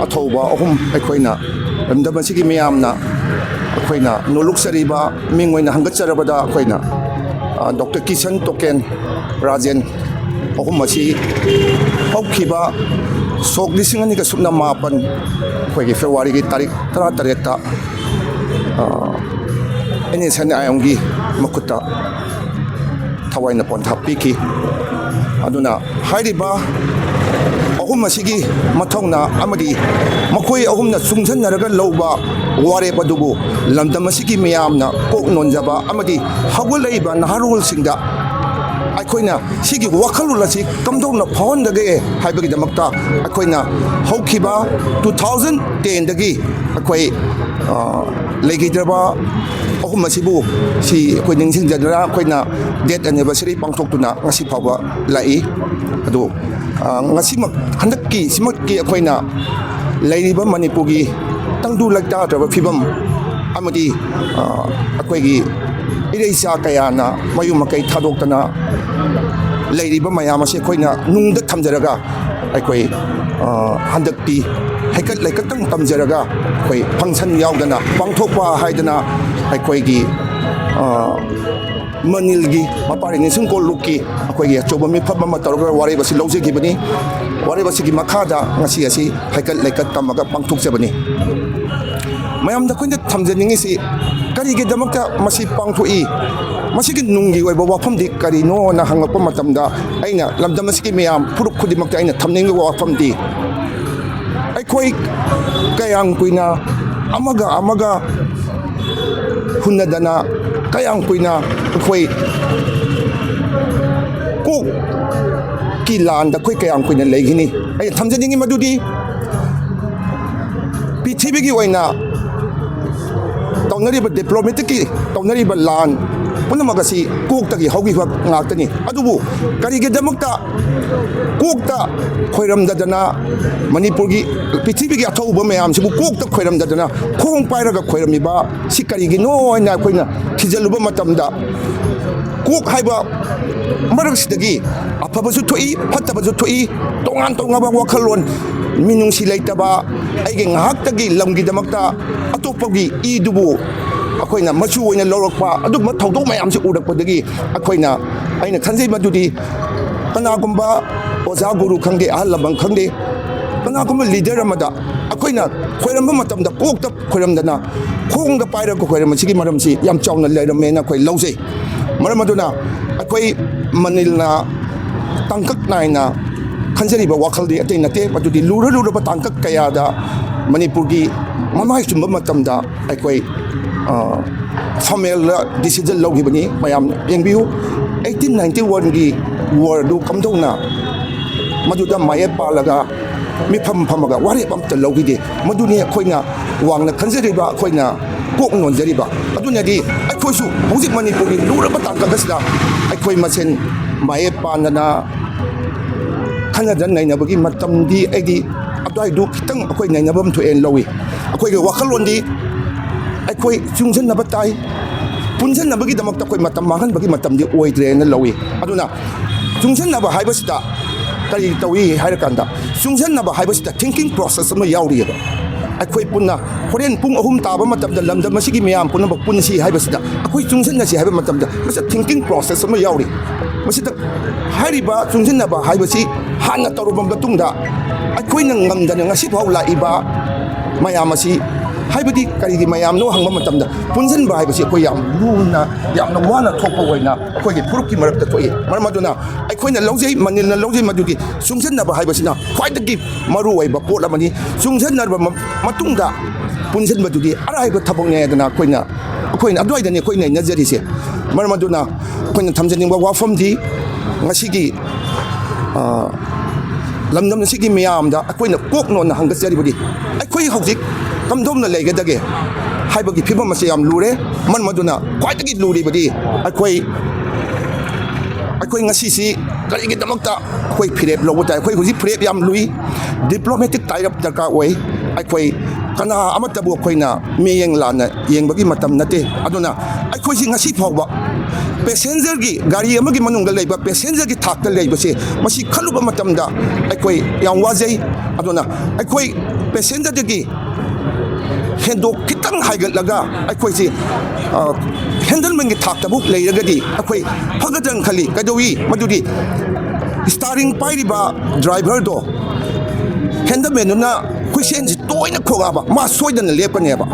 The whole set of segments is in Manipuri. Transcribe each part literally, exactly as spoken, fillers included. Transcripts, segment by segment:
ꯑꯊꯧꯕ ꯑꯍꯨꯝ ꯑꯩꯈꯣꯏꯅ ꯂꯝꯗꯝ ꯑꯁꯤꯒꯤ ꯃꯤꯌꯥꯝꯅ ꯑꯩꯈꯣꯏꯅ ꯅꯣꯂꯨꯛꯆꯔꯤꯕ, ꯃꯤꯡ ꯑꯣꯏꯅ ꯍꯪꯒꯠꯆꯔꯕꯗ ꯑꯩꯈꯣꯏꯅ, ꯑ, ꯗꯣꯛꯇꯔ ꯀꯤꯁꯟ, ꯇꯣꯀꯦꯟ, ꯔꯥꯖꯦꯟ ꯑꯍꯨꯝ ꯑꯁꯤ ꯍꯧꯈꯤꯕ ꯁꯣꯛ ꯂꯤꯁꯤꯡ ꯑꯅꯤꯒ ꯁꯨꯞꯅ ꯃꯥꯄꯟ ꯑꯩꯈꯣꯏꯒꯤ ꯐꯦꯕ꯭ꯔꯨꯋꯥꯔꯤꯒꯤ ꯇꯥꯔꯤꯛ ꯇꯔꯥꯇꯔꯦꯠꯇ, ꯑ, ꯑꯦꯟ ꯑꯦꯁ ꯑꯦꯟ ꯑꯥꯏ ꯑꯦꯝꯒꯤ ꯃꯈꯨꯠꯇ ꯊꯋꯥꯏꯅ ꯄꯣꯟꯊꯥ ꯄꯤꯈꯤ꯫ ꯑꯗꯨꯅ ꯍꯥꯏꯔꯤꯕ ꯑꯍꯨꯝ ꯑꯁꯤꯒꯤ ꯃꯊꯧꯅꯥ ꯑꯃꯗꯤ ꯃꯈꯣꯏ ꯑꯍꯨꯝꯅ ꯆꯨꯡꯁꯤꯟꯅꯔꯒ ꯂꯧꯕ ꯋꯥꯔꯦꯞ ꯑꯗꯨꯕꯨ ꯂꯝꯗꯝ ꯑꯁꯤꯒꯤ ꯃꯤꯌꯥꯝꯅ ꯀꯣꯛ ꯅꯣꯟꯖꯕ ꯑꯃꯗꯤ ꯍꯧꯒꯠꯂꯛꯏꯕ ꯅꯍꯥꯔꯣꯜꯁꯤꯡꯗ ꯑꯩꯈꯣꯏꯅ ꯁꯤꯒꯤ ꯋꯥꯈꯜꯂꯣꯟ ꯑꯁꯤ ꯀꯝꯗꯧꯅ ꯐꯥꯎꯍꯟꯒꯗꯒꯦ ꯍꯥꯏꯕꯒꯤꯗꯃꯛꯇ ꯑꯩꯈꯣꯏꯅ ꯍꯧꯈꯤꯕ two thousand ten ꯗꯒꯤ ꯑꯩꯈꯣꯏ, ꯑ, ꯂꯩꯈꯤꯗ꯭ꯔꯕ ꯑꯍꯨꯝ ꯑꯁꯤꯕꯨ ꯁꯤ ꯑꯩꯈꯣꯏ ꯅꯤꯡꯁꯤꯡꯖꯗꯨꯅ ꯑꯩꯈꯣꯏꯅ death anniversary ꯄꯥꯡꯊꯣꯛꯇꯨꯅ ꯉꯁꯤ ꯐꯥꯎꯕ ꯂꯥꯛꯏ꯫ ꯑꯗꯨ, ꯑ, ꯉꯁꯤꯃꯛ, ꯍꯟꯗꯛꯀꯤ ꯁꯤꯃꯛꯀꯤ ꯑꯩꯈꯣꯏꯅ ꯂꯩꯔꯤꯕ ꯃꯅꯤꯄꯨꯔꯒꯤ ꯇꯪꯗꯨ ꯂꯩꯇꯥꯗ꯭ꯔꯕ ꯐꯤꯕꯝ ꯑꯃꯗꯤ, ꯑ, ꯑꯩꯈꯣꯏꯒꯤ ꯏꯔꯩꯆꯥ ꯀꯌꯥꯅ ꯃꯌꯨꯝ ꯃꯀꯩ ꯊꯥꯗꯣꯛꯇꯅ ꯂꯩꯔꯤꯕ ꯃꯌꯥꯝ ꯑꯁꯤ ꯑꯩꯈꯣꯏꯅ ꯅꯨꯡꯗ ꯊꯝꯖꯔꯒ ꯑꯩꯈꯣꯏ, ꯑ, ꯍꯟꯗꯛꯇꯤ ꯍꯩꯀꯠ ꯂꯩꯀꯠꯇꯪ ꯇꯝꯖꯔꯒ ꯑꯩꯈꯣꯏ function ꯌꯥꯎꯗꯅ ꯄꯥꯡꯊꯣꯛꯄ ꯍꯥꯏꯗꯅ ꯑꯩꯈꯣꯏꯒꯤ, ꯑ, ꯃꯅꯤꯜꯒꯤ ꯃꯄꯥꯔꯤ ꯅꯤꯡꯁꯤꯡ ꯀꯣꯜꯂꯨꯞꯀꯤ ꯑꯩꯈꯣꯏꯒꯤ ꯑꯆꯧꯕ ꯃꯤꯐꯝ ꯑꯃ ꯇꯧꯔꯒ ꯋꯥꯔꯦꯞ ꯑꯁꯤ ꯂꯧꯖꯈꯤꯕꯅꯤ꯫ ꯋꯥꯔꯦꯞ ꯑꯁꯤꯒꯤ ꯃꯈꯥꯗ ꯉꯁꯤ ꯑꯁꯤ ꯍꯩꯀꯠ ꯂꯩꯀꯠ ꯇꯝꯃꯒ ꯄꯥꯡꯊꯣꯛꯆꯕꯅꯤ꯫ ꯃꯌꯥꯝꯗ ꯑꯩꯈꯣꯏꯅ ꯊꯝꯖꯅꯤꯡꯉꯤꯁꯤ ꯀꯔꯤꯒꯤꯗꯃꯛꯇ ꯃꯁꯤ ꯄꯥꯡꯊꯣꯛꯏ? ꯃꯁꯤꯒꯤ ꯅꯨꯡꯒꯤ ꯑꯣꯏꯕ ꯋꯥꯐꯝꯗꯤ ꯀꯔꯤꯅꯣꯅ ꯍꯪꯂꯛꯄ ꯃꯇꯝꯗ ꯑꯩꯅ ꯂꯝꯗꯝ ꯑꯁꯤꯒꯤ ꯃꯤꯌꯥꯝ ꯐꯨꯔꯨꯞ ꯈꯨꯗꯤꯡꯃꯛꯇ ꯑꯩꯅ ꯊꯝꯅꯤꯡꯂꯤꯕ ꯋꯥꯐꯝꯗꯤ ꯑꯩꯈꯣꯏ ꯀꯌꯥꯝ ꯀꯨꯏꯅ ꯑꯃꯒ ꯑꯃꯒ ꯍꯨꯟꯅꯗꯅ ꯀꯌꯥꯝ ꯀꯨꯏꯅ ꯑꯩꯈꯣꯏ ꯀꯣꯛꯀꯤ ꯂꯥꯟꯗ ꯑꯩꯈꯣꯏ ꯀꯌꯥꯝ ꯀꯨꯏꯅ ꯂꯩꯒꯅꯤ? ꯑꯩꯅ ꯊꯝꯖꯅꯤꯡꯉꯤ ꯃꯗꯨꯗꯤ ꯄ꯭ꯔꯤꯊꯤꯕꯤꯒꯤ ꯑꯣꯏꯅ ꯇꯧꯅꯔꯤꯕ diplomaticꯀꯤ ꯇꯧꯅꯔꯤꯕ ꯂꯥꯟ ꯄꯨꯝꯅꯃꯛ ꯑꯁꯤ ꯀꯣꯛꯇꯒꯤ ꯍꯧꯈꯤꯕ ꯉꯥꯛꯇꯅꯤ꯫ ꯑꯗꯨꯕꯨ ꯀꯔꯤꯒꯤꯗꯃꯛꯇ ꯀꯣꯛꯇ ꯈꯣꯏꯔꯝꯗꯗꯅ, ꯃꯅꯤꯄꯨꯔꯒꯤ, ꯄ꯭ꯔꯤꯊꯤꯕꯤꯒꯤ ꯑꯊꯧꯕ ꯃꯌꯥꯝꯁꯤꯕꯨ ꯀꯣꯛꯇ ꯈꯣꯏꯔꯝꯗꯗꯅ ꯈꯣꯡ ꯄꯥꯏꯔꯒ ꯈꯣꯏꯔꯝꯃꯤꯕ ꯁꯤ ꯀꯔꯤꯒꯤꯅꯣ ꯍꯥꯏꯅ ꯑꯩꯈꯣꯏꯅ ꯊꯤꯖꯤꯜꯂꯨꯕ ꯃꯇꯝꯗ, ꯀꯣꯛ ꯍꯥꯏꯕ ꯃꯔꯛꯁꯤꯗꯒꯤ ꯑꯐꯕꯁꯨ ꯊꯣꯛꯏ, ꯐꯠꯇꯕꯁꯨ ꯊꯣꯛꯏ, ꯇꯣꯉꯥꯟ ꯇꯣꯉꯥꯟꯕ ꯋꯥꯈꯜꯂꯣꯟ, ꯃꯤꯅꯨꯡꯁꯤ ꯂꯩꯇꯕ, ꯑꯩꯒꯤ ꯉꯥꯏꯍꯥꯛꯇꯒꯤ ꯂꯝꯒꯤꯗꯃꯛꯇ ꯑꯇꯣꯞꯄꯒꯤ ꯏꯗꯨꯕꯨ ꯑꯩꯈꯣꯏꯅ ꯃꯆꯨ ꯑꯣꯏꯅ ꯂꯧꯔꯛꯄ, ꯑꯗꯨꯒꯨꯝꯕ ꯊꯧꯗꯣꯛ ꯃꯌꯥꯝꯁꯤ ꯎꯔꯛꯄꯗꯒꯤ ꯑꯩꯈꯣꯏꯅ, ꯑꯩꯅ ꯈꯟꯖꯩ ꯃꯗꯨꯗꯤ ꯀꯅꯥꯒꯨꯝꯕ ꯑꯣꯖꯥ ꯒꯨꯔꯨ ꯈꯪꯗꯦ, ꯑꯍꯜ ꯂꯃꯟ ꯈꯪꯗꯦ, ꯀꯅꯥꯒꯨꯝꯕ ꯂꯤꯗꯔ ꯑꯃꯗ ꯑꯩꯈꯣꯏꯅ ꯈꯣꯏꯔꯝꯕ ꯃꯇꯝꯗ ꯀꯣꯛꯇ ꯈꯣꯏꯔꯝꯗꯅ ꯈꯣꯡꯗ ꯄꯥꯏꯔꯒ ꯈꯣꯏꯔꯝꯕꯁꯤꯒꯤ ꯃꯔꯝꯁꯤ ꯌꯥꯝ ꯆꯥꯎꯅ ꯂꯩꯔꯝꯃꯦꯅ ꯑꯩꯈꯣꯏ ꯂꯧꯖꯩ꯫ ꯃꯔꯝ ꯑꯗꯨꯅ ꯑꯩꯈꯣꯏ ꯃꯅꯤꯜꯅ ꯇꯥꯡꯀꯛ ꯅꯥꯏꯅ ꯈꯟꯖꯔꯤꯕ ꯋꯥꯈꯜꯗꯤ ꯑꯇꯩ ꯅꯠꯇꯦ, ꯃꯗꯨꯗꯤ ꯂꯨꯔ ꯂꯨꯔꯕ ꯇꯥꯡꯀꯛ ꯀꯌꯥꯗ ꯃꯅꯤꯄꯨꯔꯒꯤ ꯃꯃꯥꯏ ꯆꯨꯝꯕ ꯃꯇꯝꯗ ꯑꯩꯈꯣꯏ, ꯑ, ꯐꯣꯔꯃꯦꯜꯗ ꯗꯤꯁꯤꯖꯟ ꯂꯧꯈꯤꯕꯅꯤ꯫ ꯃꯌꯥꯝ ꯌꯦꯡꯕꯤꯌꯨ, ꯑꯩꯠꯇꯤꯟ ꯅꯥꯏꯟꯇꯤ ꯋꯥꯟꯒꯤ ꯋꯥꯔꯗꯨ ꯀꯝꯗꯧꯅ ꯃꯗꯨꯗ ꯃꯥꯌꯦꯞ ꯄꯥꯜꯂꯒ ꯃꯤꯐꯝ ꯐꯝꯃꯒ ꯋꯥꯔꯦꯞ ꯑꯝꯇ ꯂꯧꯈꯤꯗꯦ꯫ ꯃꯗꯨꯅꯤ ꯑꯩꯈꯣꯏꯅ ꯋꯥꯡꯅ ꯈꯟꯖꯔꯤꯕ, ꯑꯩꯈꯣꯏꯅ ꯀꯣꯛ ꯅꯣꯟꯖꯔꯤꯕ꯫ ꯑꯗꯨꯅꯗꯤ ꯑꯩꯈꯣꯏꯁꯨ ꯍꯧꯖꯤꯛ ꯃꯅꯤꯄꯨꯔꯒꯤ ꯂꯨꯔꯕ ꯇꯥꯡꯀꯛ ꯑꯁꯤꯗ ꯑꯩꯈꯣꯏ ꯃꯁꯦꯟ ꯃꯥꯌꯦꯞ ꯄꯥꯟꯗꯅ ꯈꯟꯅꯗ ꯅꯩꯅꯕꯒꯤ ꯃꯇꯝꯗꯤ ꯑꯩꯗꯤ ꯑꯗꯨꯋꯥꯏꯗꯨ ꯈꯤꯇꯪ ꯑꯩꯈꯣꯏ ꯅꯩꯅꯕ ꯑꯃ ꯊꯣꯛꯑꯦꯅ ꯂꯧꯏ꯫ ꯑꯩꯈꯣꯏꯒꯤ ꯋꯥꯈꯜꯂꯣꯟꯗꯤ ꯑꯩꯈꯣꯏ ꯆꯨꯡꯁꯤꯟꯅꯕ ꯇꯥꯏ, ꯄꯨꯟꯁꯤꯟꯅꯕꯒꯤꯗꯃꯛꯇ ꯑꯩꯈꯣꯏ ꯃꯇꯝ ꯃꯥꯡꯍꯟꯕꯒꯤ ꯃꯇꯝꯗꯤ ꯑꯣꯏꯗ꯭ꯔꯦꯅ ꯂꯧꯏ꯫ ꯑꯗꯨꯅ ꯆꯨꯡꯁꯤꯟꯅꯕ ꯍꯥꯏꯕꯁꯤꯗ ꯀꯔꯤ ꯇꯧꯏ ꯍꯥꯏꯔꯀꯥꯟꯗ, ꯆꯨꯡꯁꯤꯟꯅꯕ ꯍꯥꯏꯕꯁꯤꯗ ꯊꯤꯡꯀꯤꯡ ꯄ꯭ꯔꯣꯁꯦꯁ ꯑꯃ ꯌꯥꯎꯔꯤꯑꯕ꯫ ꯑꯩꯈꯣꯏ ꯄꯨꯟꯅ ꯍꯣꯔꯦꯟ ꯄꯨꯡ ꯑꯍꯨꯝ ꯇꯥꯕ ꯃꯇꯝꯗ ꯂꯝꯗꯝ ꯑꯁꯤꯒꯤ ꯃꯤꯌꯥꯝ ꯄꯨꯝꯅꯃꯛ ꯄꯨꯟꯁꯤ ꯍꯥꯏꯕꯁꯤꯗ ꯑꯩꯈꯣꯏ ꯆꯨꯡꯁꯤꯟꯅꯁꯤ ꯍꯥꯏꯕ ꯃꯇꯝꯗ ꯃꯁꯤꯗ ꯊꯤꯡꯀꯤꯡ ꯄ꯭ꯔꯣꯁꯦꯁ ꯑꯃ ꯌꯥꯎꯔꯤ꯫ ꯃꯁꯤꯗ ꯍꯥꯏꯔꯤꯕ ꯆꯨꯡꯁꯤꯟꯅꯕ ꯍꯥꯏꯕꯁꯤ ꯍꯥꯟꯅ ꯇꯧꯔꯕ ꯃꯇꯨꯡꯗ ꯑꯩꯈꯣꯏꯅ ꯉꯝꯗꯅ ꯉꯁꯤ ꯐꯥꯎ ꯂꯥꯛꯏꯕ ꯃꯌꯥꯝ ꯑꯁꯤ, ꯍꯥꯏꯕꯗꯤ ꯀꯔꯤꯒꯤ ꯃꯌꯥꯝꯅꯣ ꯍꯪꯕ ꯃꯇꯝꯗ, ꯄꯨꯟꯁꯤꯟꯕ ꯍꯥꯏꯕꯁꯤ ꯑꯩꯈꯣꯏ ꯌꯥꯝ ꯂꯨꯅ, ꯌꯥꯝꯅ ꯋꯥꯅ ꯊꯣꯛꯄ ꯑꯣꯏꯅ ꯑꯩꯈꯣꯏꯒꯤ ꯐꯨꯔꯨꯞꯀꯤ ꯃꯔꯛꯇ ꯊꯣꯛꯏ꯫ ꯃꯔꯝ ꯑꯗꯨꯅ ꯑꯩꯈꯣꯏꯅ ꯂꯧꯖꯩ, ꯃꯅꯤꯜꯅ ꯂꯧꯖꯩ, ꯃꯗꯨꯗꯤ ꯆꯨꯡꯁꯤꯟꯅꯕ ꯍꯥꯏꯕꯁꯤꯅ ꯈ꯭ꯋꯥꯏꯗꯒꯤ ꯃꯔꯨꯑꯣꯏꯕ ꯄꯣꯠ ꯑꯃꯅꯤ꯫ ꯆꯨꯡꯁꯤꯟꯅꯔꯕ ꯃ-, ꯃꯇꯨꯡꯗ ꯄꯨꯟꯁꯤꯟꯕꯗꯨꯗꯤ ꯑꯔꯥꯏꯕ ꯊꯕꯛꯅꯦ ꯍꯥꯏꯗꯅ ꯑꯩꯈꯣꯏꯅ, ꯑꯩꯈꯣꯏꯅ ꯑꯗꯨꯋꯥꯏꯗꯅꯤ ꯑꯩꯈꯣꯏ ꯅꯩꯅꯖꯔꯤꯁꯦ꯫ ꯃꯔꯝ ꯑꯗꯨꯅ ꯑꯩꯈꯣꯏꯅ ꯊꯝꯖꯅꯤꯡꯕ ꯋꯥꯐꯝꯗꯤ ꯉꯁꯤꯒꯤ, ꯑ, ꯂꯝꯗꯝ ꯑꯁꯤꯒꯤ ꯃꯤꯌꯥꯝꯗ ꯑꯩꯈꯣꯏꯅ ꯀꯣꯛ ꯅꯣꯟꯅ ꯍꯪꯒꯠꯆꯔꯤꯕꯗꯤ, ꯑꯩꯈꯣꯏ ꯍꯧꯖꯤꯛ ꯀꯝꯗꯧꯅ ꯂꯩꯒꯗꯒꯦ? ꯍꯥꯏꯕꯒꯤ ꯐꯤꯕꯝ ꯑꯁꯤ ꯌꯥꯝ ꯂꯨꯔꯦ꯫ ꯃꯔꯝ ꯑꯗꯨꯅ ꯈ꯭ꯋꯥꯏꯗꯒꯤ ꯂꯨꯔꯤꯕꯗꯤ ꯑꯩꯈꯣꯏ ꯑꯩꯈꯣꯏ ꯉꯁꯤꯁꯤ ꯀꯔꯤꯒꯤꯗꯃꯛꯇ ꯑꯩꯈꯣꯏ ꯐꯤꯔꯦꯞ ꯂꯧꯕ ꯇꯥꯏ? ꯑꯩꯈꯣꯏ ꯍꯧꯖꯤꯛ ꯐꯤꯔꯦꯞ ꯌꯥꯝ ꯂꯨꯏ꯫ ꯗꯤꯄ꯭ꯂꯣꯃꯦꯇꯤꯛ ꯇꯥꯏ ꯑꯞ ꯗꯔꯀꯥꯔ ꯑꯣꯏ꯫ ꯑꯩꯈꯣꯏ ꯀꯅꯥ ꯑꯃꯠꯇꯕꯨ ꯑꯩꯈꯣꯏꯅ ꯃꯤꯠꯌꯦꯡ ꯂꯥꯟꯅ ꯌꯦꯡꯕꯒꯤ ꯃꯇꯝ ꯅꯠꯇꯦ꯫ ꯑꯗꯨꯅ ꯑꯩꯈꯣꯏꯁꯤ ꯉꯁꯤ ꯐꯥꯎꯕ ꯄꯦꯁꯦꯟꯖꯔꯒꯤ, ꯒꯥꯔꯤ ꯑꯃꯒꯤ ꯃꯅꯨꯡꯗ ꯂꯩꯕ ꯄꯦꯁꯦꯟꯖꯔꯒꯤ ꯊꯥꯛꯇ ꯂꯩꯕꯁꯦ, ꯃꯁꯤ ꯈꯜꯂꯨꯕ ꯃꯇꯝꯗ ꯑꯩꯈꯣꯏ ꯌꯥꯝ ꯋꯥꯖꯩ꯫ ꯑꯗꯨꯅ ꯑꯩꯈꯣꯏ ꯄꯦꯁꯦꯟꯖꯔꯗꯒꯤ ꯍꯦꯟꯗꯣꯛ ꯈꯤꯇꯪ ꯍꯥꯏꯒꯠꯂꯒ ꯑꯩꯈꯣꯏꯁꯤ, ꯑ, ꯍꯦꯟꯗꯜꯃꯦꯟꯒꯤ ꯊꯥꯛꯇꯕꯨ ꯂꯩꯔꯒꯗꯤ ꯑꯩꯈꯣꯏ ꯐꯒꯗ꯭ꯔꯅ ꯈꯜꯂꯤ꯫ ꯀꯩꯗꯧꯏ? ꯃꯗꯨꯗꯤ ꯁ꯭ꯇꯥꯔꯤꯡ ꯄꯥꯏꯔꯤꯕ ꯗ꯭ꯔꯥꯏꯚꯔꯗꯣ ꯍꯦꯟꯗꯜꯃꯦꯟꯗꯨꯅ ꯍꯨꯏꯁꯦꯟꯁꯤ ꯇꯣꯏꯅ ꯈꯣꯡꯉꯛꯑꯕ, ꯃꯥ ꯁꯣꯏꯗꯅ ꯂꯦꯞꯀꯅꯦꯕ꯫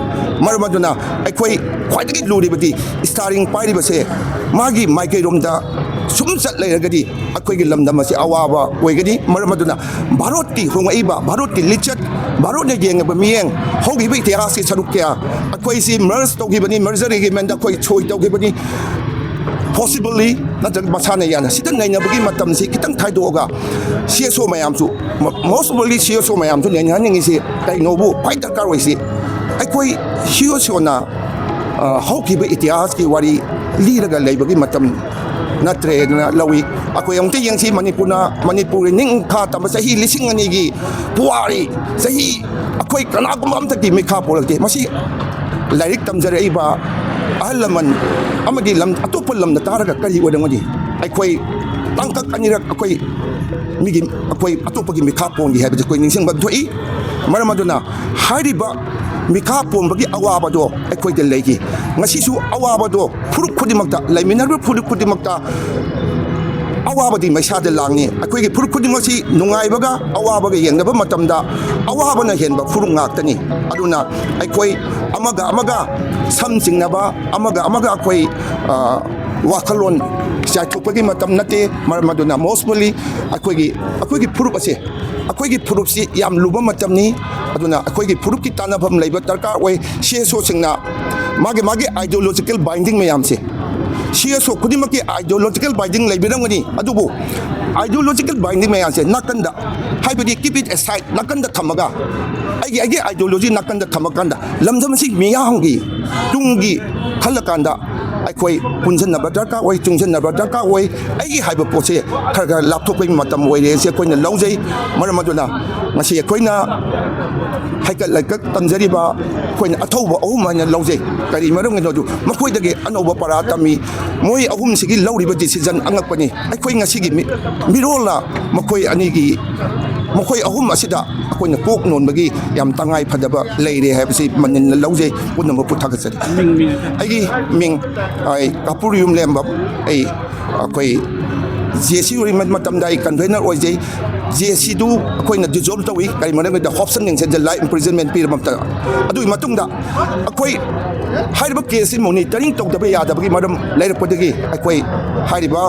ꯃꯔꯝ ꯑꯗꯨꯅ ꯑꯩꯈꯣꯏ ꯈ꯭ꯋꯥꯏꯗꯒꯤ ꯂꯨꯔꯤꯕꯗꯤ ꯁ꯭ꯇꯥꯔꯤꯡ ꯄꯥꯏꯔꯤꯕꯁꯦ ꯃꯥꯒꯤ ꯃꯥꯏꯀꯩꯔꯣꯝꯗ ꯁꯨꯝ ꯆꯠ ꯂꯩꯔꯒꯗꯤ ꯑꯩꯈꯣꯏꯒꯤ ꯂꯝꯗꯝ ꯑꯁꯤ ꯑꯋꯥꯕ ꯑꯣꯏꯒꯅꯤ꯫ ꯃꯔꯝ ꯑꯗꯨꯅ ꯚꯥꯔꯠꯀꯤ ꯍꯣꯡꯂꯛꯏꯕ, ꯚꯥꯔꯠꯀꯤ ꯂꯤꯆꯠ, ꯚꯥꯔꯠꯅ ꯌꯦꯡꯉꯕ ꯃꯤꯠꯌꯦꯡ, ꯍꯧꯈꯤꯕ ꯏꯇꯤꯍꯥꯁꯀꯤ ꯁꯔꯨꯛ ꯀꯌꯥ ꯑꯩꯈꯣꯏꯁꯤ ꯃꯔꯖ ꯇꯧꯈꯤꯕꯅꯤ, ꯃꯔꯖꯔ ꯑꯦꯒ꯭ꯔꯤꯃꯦꯟꯗ ꯑꯩꯈꯣꯏ ꯁꯣꯏ ꯇꯧꯈꯤꯕꯅꯤ꯫ ꯄꯣꯁꯤꯕꯜꯂꯤ ꯅꯠꯇ꯭ꯔꯒ ꯃꯁꯥꯅ ꯌꯥꯅ ꯁꯤꯗ ꯅꯩꯅꯕꯒꯤ ꯃꯇꯝꯁꯤ ꯈꯤꯇꯪ ꯊꯥꯏꯗꯣꯛꯑꯒ ꯁꯤ ꯑꯦꯁ ꯑꯣ ꯃꯌꯥꯝꯁꯨ, ꯃꯣꯁ ꯑꯣꯐꯂꯤ ꯁꯤ ꯑꯦꯁ ꯑꯣ ꯃꯌꯥꯝꯁꯨ ꯅꯩꯅꯍꯟꯅꯤꯡꯉꯤꯁꯤ ꯀꯩꯅꯣꯕꯨ ꯈ꯭ꯋꯥꯏ ꯗꯔꯀꯥꯔ ꯑꯣꯏꯁꯤ ꯑꯩꯈꯣꯏ ꯁꯤ ꯑꯦꯁ ꯑꯣꯅ, ꯑ, ꯍꯧꯈꯤꯕ ꯏꯇꯤꯍꯥꯁꯀꯤ ꯋꯥꯔꯤ ꯂꯤꯔꯒ ꯂꯩꯕꯒꯤ ꯃꯇꯝ ꯅꯠꯇ꯭ꯔꯦ ꯑꯗꯨꯅ ꯂꯧꯏ꯫ ꯑꯩꯈꯣꯏ ꯑꯃꯨꯛꯇ ꯌꯦꯡꯁꯤ, ꯃꯅꯤꯄꯨꯔꯅ, ꯃꯅꯤꯄꯨꯔꯒꯤ ꯅꯤꯡꯈꯥ ꯇꯝꯕ ꯆꯍꯤ ꯂꯤꯁꯤꯡ ꯑꯅꯤꯒꯤ ꯄꯨꯋꯥꯔꯤ, ꯆꯍꯤ ꯑꯩꯈꯣꯏ ꯀꯅꯥꯒꯨꯝꯕ ꯑꯝꯇꯒꯤ ꯃꯤꯈꯥ ꯄꯣꯜꯂꯛꯇꯦ꯫ ꯃꯁꯤ ꯂꯥꯏꯔꯤꯛ ꯇꯝꯖꯔꯛꯏꯕ ꯑꯍꯜ ꯂꯃꯟ ꯑꯃꯗꯤ ꯂꯝ ꯑꯇꯣꯞꯄ ꯂꯝꯗ ꯇꯥꯔꯒ ꯀꯔꯤ ꯑꯣꯏꯔꯝꯒꯅꯤ? ꯑꯩꯈꯣꯏ ꯇꯥꯡꯀꯛ ꯑꯅꯤꯔꯛ ꯑꯩꯈꯣꯏ ꯃꯤꯒꯤ, ꯑꯩꯈꯣꯏ ꯑꯇꯣꯞꯄꯒꯤ ꯃꯤꯈꯥ ꯄꯣꯟꯈꯤ ꯍꯥꯏꯕꯁꯤ ꯑꯩꯈꯣꯏ ꯅꯤꯡꯁꯤꯡꯕ ꯊꯣꯛꯏ꯫ ꯃꯔꯝ ꯑꯗꯨꯅ ꯍꯥꯏꯔꯤꯕ ꯃꯤꯈꯥ ꯄꯣꯟꯕꯒꯤ ꯑꯋꯥꯕꯗꯣ ꯑꯩꯈꯣꯏꯗ ꯂꯩꯈꯤ꯫ ꯉꯁꯤꯁꯨ ꯑꯋꯥꯕꯗꯣ ꯐꯨꯔꯨꯞ ꯈꯨꯗꯤꯡꯃꯛꯇ, ꯂꯩꯃꯤꯟꯅꯔꯤꯕ ꯐꯨꯔꯨꯞ ꯈꯨꯗꯤꯡꯃꯛꯇ ꯑꯋꯥꯕꯗꯤ ꯃꯩꯁꯥꯗ ꯂꯥꯡꯉꯤ꯫ ꯑꯩꯈꯣꯏꯒꯤ ꯐꯨꯔꯨꯞ ꯈꯨꯗꯤꯡꯃꯛꯁꯤ ꯅꯨꯡꯉꯥꯏꯕꯒ ꯑꯋꯥꯕꯒ ꯌꯦꯡꯅꯕ ꯃꯇꯝꯗ ꯑꯋꯥꯕꯅ ꯍꯦꯟꯕ ꯐꯨꯔꯨꯞ ꯉꯥꯛꯇꯅꯤ꯫ ꯑꯗꯨꯅ ꯑꯩꯈꯣꯏ ꯑꯃꯒ ꯑꯃꯒ ꯁꯝ ꯆꯤꯡꯅꯕ, ꯑꯃꯒ ꯑꯃꯒ ꯑꯩꯈꯣꯏ, ꯑ, ꯋꯥꯈꯜꯂꯣꯟ ꯆꯥꯏꯊꯣꯛꯄꯒꯤ ꯃꯇꯝ ꯅꯠꯇꯦ꯫ ꯃꯔꯝ ꯑꯗꯨꯅ ꯃꯣꯁꯄꯨꯂꯤ ꯑꯩꯈꯣꯏꯒꯤ, ꯑꯩꯈꯣꯏꯒꯤ ꯐꯨꯔꯨꯞ ꯑꯁꯦ, ꯑꯩꯈꯣꯏꯒꯤ ꯐꯨꯔꯨꯞꯁꯤ ꯌꯥꯝ ꯂꯨꯕ ꯃꯇꯝꯅꯤ꯫ ꯑꯗꯨꯅ ꯑꯩꯈꯣꯏꯒꯤ ꯐꯨꯔꯨꯞꯀꯤ ꯇꯥꯟꯅꯐꯝ ꯂꯩꯕ ꯗꯔꯀꯥꯔ ꯑꯣꯏ꯫ ꯁꯤ ꯑꯦꯁ ꯑꯣꯁꯤꯡꯅ ꯃꯥꯒꯤ, ꯃꯥꯒꯤ ideological binding ꯃꯌꯥꯝꯁꯦ, ꯁꯤ ꯑꯦꯁ ꯑꯣ ꯈꯨꯗꯤꯡꯃꯛꯀꯤ ideological binding ꯂꯩꯕꯤꯔꯝꯒꯅꯤ, ꯑꯗꯨꯕꯨ ideological binding ꯃꯌꯥꯝꯁꯦ ꯅꯥꯀꯟꯗ, ꯍꯥꯏꯕꯗꯤ keep it aside, ꯅꯥꯀꯟꯗ ꯊꯝꯃꯒ, ꯑꯩꯒꯤ ꯑꯩꯒꯤ ideology ꯅꯥꯀꯟꯗ ꯊꯝꯃꯀꯥꯟꯗ, ꯂꯝꯗꯝ ꯑꯁꯤ ꯃꯤꯌꯥꯝꯒꯤ ꯇꯨꯡꯒꯤ ꯈꯜꯂꯀꯥꯟꯗ ꯑꯩꯈꯣꯏ ꯄꯨꯟꯁꯤꯟꯅꯕ ꯗꯔꯀꯥꯔ ꯑꯣꯏ, ꯆꯨꯡꯁꯤꯟꯅꯕ ꯗꯔꯀꯥꯔ ꯑꯣꯏ꯫ ꯑꯩꯒꯤ ꯍꯥꯏꯕ ꯄꯣꯠꯁꯦ ꯈꯔ ꯈꯔ ꯂꯥꯞꯊꯣꯛꯄꯒꯤ ꯃꯇꯝ ꯑꯣꯏꯔꯦ ꯁꯤ ꯑꯩꯈꯣꯏꯅ ꯂꯧꯖꯩ꯫ ꯃꯔꯝ ꯑꯗꯨꯅ ꯉꯁꯤ ꯑꯩꯈꯣꯏꯅ ꯍꯩꯀꯠ ꯂꯩꯀꯠ ꯇꯝꯖꯔꯤꯕ ꯑꯩꯈꯣꯏꯅ ꯑꯊꯧꯕ ꯑꯍꯨꯝ ꯍꯥꯏꯅ ꯂꯧꯖꯩ꯫ ꯀꯔꯤ ꯃꯔꯝꯒꯤꯅꯣ ꯑꯗꯨ ꯃꯈꯣꯏꯗꯒꯤ ꯑꯅꯧꯕ ꯄꯔꯥ ꯇꯝꯃꯤ꯫ ꯃꯣꯏ ꯑꯍꯨꯝꯁꯤꯒꯤ ꯂꯧꯔꯤꯕ decision ꯑꯉꯛꯄꯅꯤ꯫ ꯑꯩꯈꯣꯏ ꯉꯁꯤꯒꯤ ꯃꯤ-, ꯃꯤꯔꯣꯜꯅ ꯃꯈꯣꯏ ꯑꯅꯤꯒꯤ, ꯃꯈꯣꯏ ꯑꯍꯨꯝ ꯑꯁꯤꯗ ꯑꯩꯈꯣꯏꯅ ꯀꯣꯛ ꯅꯣꯟꯕꯒꯤ ꯌꯥꯝ ꯇꯉꯥꯏ ꯐꯗꯕ ꯂꯩꯔꯦ ꯍꯥꯏꯕꯁꯤ ꯃꯅꯤꯜꯅ ꯂꯧꯖꯩ꯫ ꯄꯨꯝꯅꯃꯛꯄꯨ ꯊꯥꯒꯠꯆꯔꯤ꯫ ꯃꯤꯡ, ꯃꯤꯡ꯫ ꯑꯩꯒꯤ ꯃꯤꯡ, ꯑꯩ ꯀꯥꯄꯨꯔ ꯌꯨꯝꯂꯦꯝꯕꯝ꯫ ꯑꯩ, ꯑꯩꯈꯣꯏ JAC ꯑꯣꯏꯔꯤꯉꯩ ꯃꯇꯝꯗ ꯑꯩ convener ꯑꯣꯏꯖꯩ꯫ JACꯗꯨ ꯑꯩꯈꯣꯏꯅ dissolve ꯇꯧꯏ꯫ ꯀꯔꯤ ꯃꯔꯝꯒꯤꯗ Hobson Nengsen the life imprisonment ꯄꯤꯔꯕ ꯃꯇꯝꯗ, ꯑꯗꯨꯒꯤ ꯃꯇꯨꯡꯗ ꯑꯩꯈꯣꯏ ꯍꯥꯏꯔꯤꯕ caseꯁꯤ monitoring ꯇꯧꯗꯕ ꯌꯥꯗꯕꯒꯤ ꯃꯔꯝ ꯂꯩꯔꯛꯄꯗꯒꯤ ꯑꯩꯈꯣꯏ ꯍꯥꯏꯔꯤꯕ,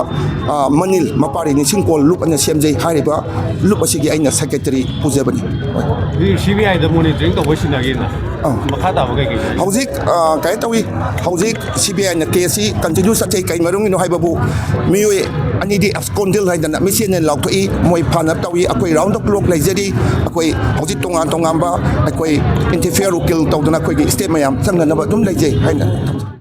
ꯑ, ꯃꯅꯤꯜ ꯃꯄꯥꯔꯤ ꯅꯤꯡꯁꯤꯡ ꯀꯣꯜ ꯂꯨꯞ ꯑꯅ ꯁꯦꯝꯖꯩ꯫ ꯍꯥꯏꯔꯤꯕ ꯂꯨꯞ ꯑꯁꯤꯒꯤ ꯑꯩꯅ secretary ꯄꯨꯖꯕꯅꯤ꯫ ꯍꯣꯏ꯫ ꯍꯧꯖꯤꯛ CBIꯗ monitoring ꯇꯧꯕ ꯁꯤꯟꯅꯒꯦꯅ ꯑꯥ꯫ ꯃꯈꯥ ꯇꯥꯕ ꯀꯩꯀꯩ ꯂꯩ? ꯍꯧꯖꯤꯛ, ꯑ, ꯀꯩꯅꯣ ꯇꯧꯏ, ꯍꯧꯖꯤꯛ CBIꯅ caseꯁꯤ continue ꯆꯠꯊꯩ꯫ ꯀꯩ ꯃꯔꯝꯒꯤꯅꯣ ꯍꯥꯏꯕꯕꯨ ꯃꯤꯑꯣꯏ ꯑꯅꯤꯗꯤ absconded ꯍꯥꯏꯗꯅ ꯃꯤꯁꯦꯟꯅ ꯂꯥꯎꯊꯣꯛꯏ꯫ ꯃꯣꯏ ꯐꯥꯅꯕ ꯇꯧꯏ꯫ ꯑꯩꯈꯣꯏ round the clock ꯂꯩꯖꯔꯤ꯫ ꯑꯩꯈꯣꯏ ꯍꯧꯖꯤꯛ ꯇꯣꯉꯥꯟ ꯇꯣꯉꯥꯟꯕ ꯑꯩꯈꯣꯏ interfere ꯀꯤꯜ ꯇꯧꯗꯅ ꯑꯩꯈꯣꯏꯒꯤ step ꯃꯌꯥꯝ ꯆꯪꯅꯅꯕ ꯑꯗꯨꯝ ꯂꯩꯖꯩ ꯍꯥꯏꯅ ꯊꯝꯖꯩ꯫